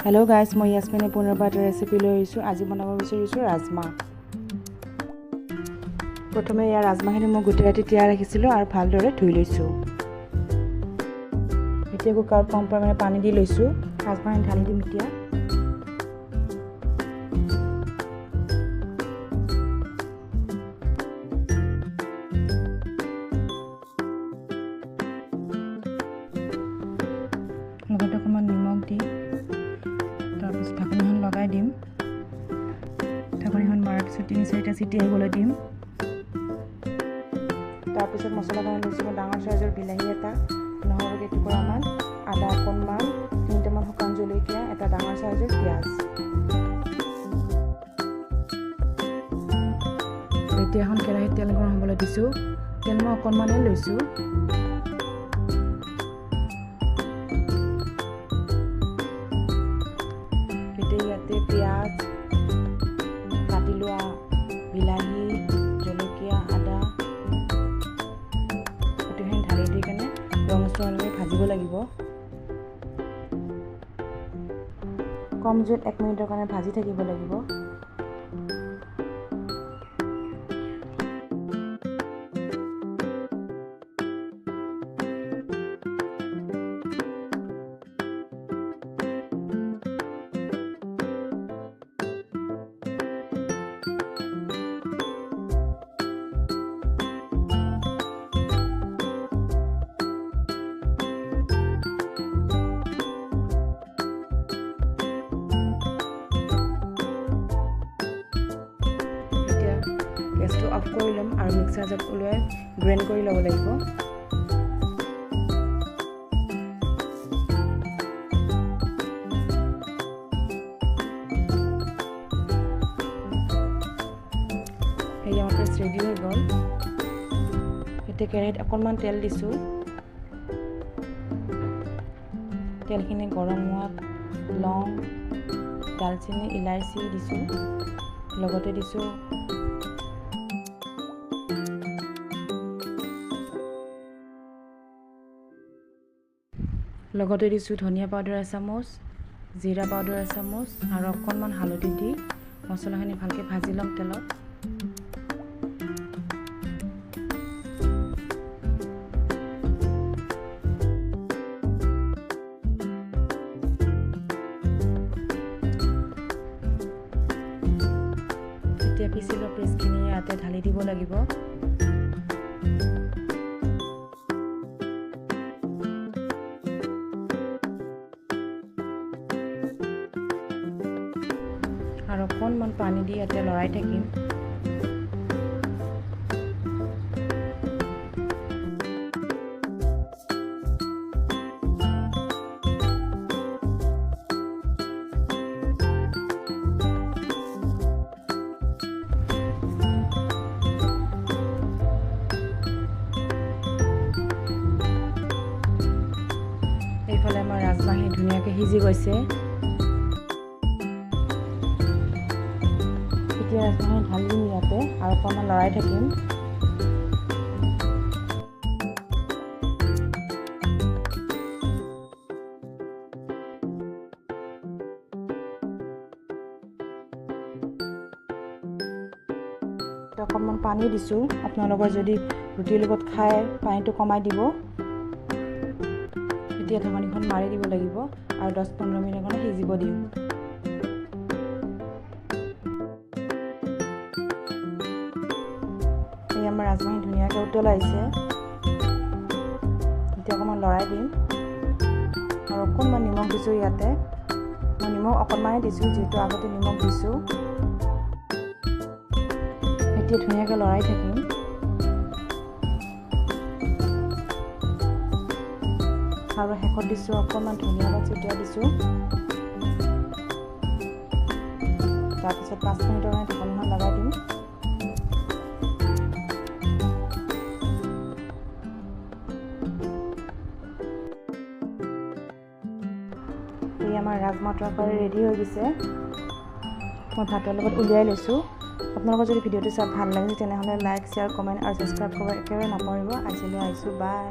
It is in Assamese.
হেল্ল' গাইজ, মই ইয়াছমিনে পুনৰবাৰ এটা ৰেচিপি লৈ আহিছোঁ। আজি বনাব বিচাৰিছোঁ ৰাজমাহ। প্ৰথমে ইয়াৰ ৰাজমাহখিনি মই গোটেই ৰাতি তিয়াই ৰাখিছিলোঁ আৰু ভালদৰে ধুই লৈছোঁ। এতিয়া কুকাৰত কম পৰিমাণে পানী দি লৈছোঁ। ৰাজমাহখিনি ঢালি দিম এতিয়া। লগতে অকণমান নিমখ দি তাৰপিছত ঢাকনিখন লগাই দিম। ঢাকনিখন মৰাৰ পিছত 3-4টা চিটি আহিবলৈ দিম। তাৰপিছত মছলা কাৰণে লৈছোঁ মই ডাঙৰ চাইজৰ বিলাহী এটা, নহৰু কেইটুকুৰামান, আদা অকণমান, 3টামান শুকান জলকীয়া, এটা ডাঙৰ চাইজৰ পিঁয়াজ। এতিয়া এখন কেৰাহীত তেল গৰম হ'বলৈ দিছোঁ। তেল মই অকণমানেই লৈছোঁ। এতিয়া ইয়াতে পিঁয়াজ, কাটি লোৱা বিলাহী, জলকীয়া, আদা গোটেইখিনি ঢালি দি কেনে ৰঙচুৱালৈ ভাজিব লাগিব। কম জুইত 1 মিনিটৰ কাৰণে ভাজি থাকিব লাগিব। গেছটো অফ কৰি ল'ম আৰু মিক্সাৰ জাৰত উলিয়াই গ্ৰাইণ্ড কৰি ল'ব লাগিব। এই আমাৰ পেষ্ট ৰেডি হৈ গ'ল। এতিয়া কেৰাহীত অকণমান তেল দিছোঁ। তেলখিনি গৰম হোৱাত লং, ডালচেনি, ইলাচি দিছোঁ। লগতে দিছোঁ ধনিয়া পাউডাৰ এচামুচ, জিৰা পাউডাৰ এচামুচ আৰু অকণমান হালধি দি মছলাখিনি ভালকৈ ভাজি ল'ম তেলত। এতিয়া পিচি লোৱা পেষ্টখিনি ইয়াতে ঢালি দিব লাগিব। আৰু অকণমান পানী দি ইয়াতে লৰাই থাকিম। এইফালে আমাৰ ৰাজমাহখিনি ধুনীয়াকৈ সিজি গৈছে। এতিয়া ৰাজমাহখিনি ঢালি দিম ইয়াতে আৰু অকণমান লৰাই থাকিম। অকণমান পানী দিছোঁ। আপোনালোকৰ যদি ৰুটিৰ লগত খায় পানীটো কমাই দিব। এতিয়া ঢাকনিখন মাৰি দিব লাগিব আৰু 10-15 মিনিটৰ কাৰণে সিজিব দিম। এই আমাৰ ৰাজমাহখিনি ধুনীয়াকৈ উতলাইছে। এতিয়া অকণমান লৰাই দিম আৰু অকণমান নিমখ দিছোঁ ইয়াতে। মই নিমখ অকণমানেই দিছোঁ, যিহেতু আগতে নিমখ দিছোঁ। এতিয়া ধুনীয়াকৈ লৰাই থাকিম। আৰু শেষত দিছোঁ অকণমান ধনিয়া পাত ছটিয়াই দিছোঁ। তাৰপিছত 5 মিনিটৰ কাৰণে ঢাকনিখন লগাই দিম। এই আমাৰ ৰাজমাহ তৰকাৰী ৰেডি হৈ গৈছে। মই ভাতৰ লগত উলিয়াই লৈছোঁ। আপোনালোকৰ যদি ভিডিঅ'টো চাই ভাল লাগিছে তেনেহ'লে লাইক, শ্বেয়াৰ, কমেণ্ট আৰু ছাবস্ক্ৰাইব কৰিব একেবাৰে নাপাহৰিব। আজিলৈ আহিছোঁ, বাই।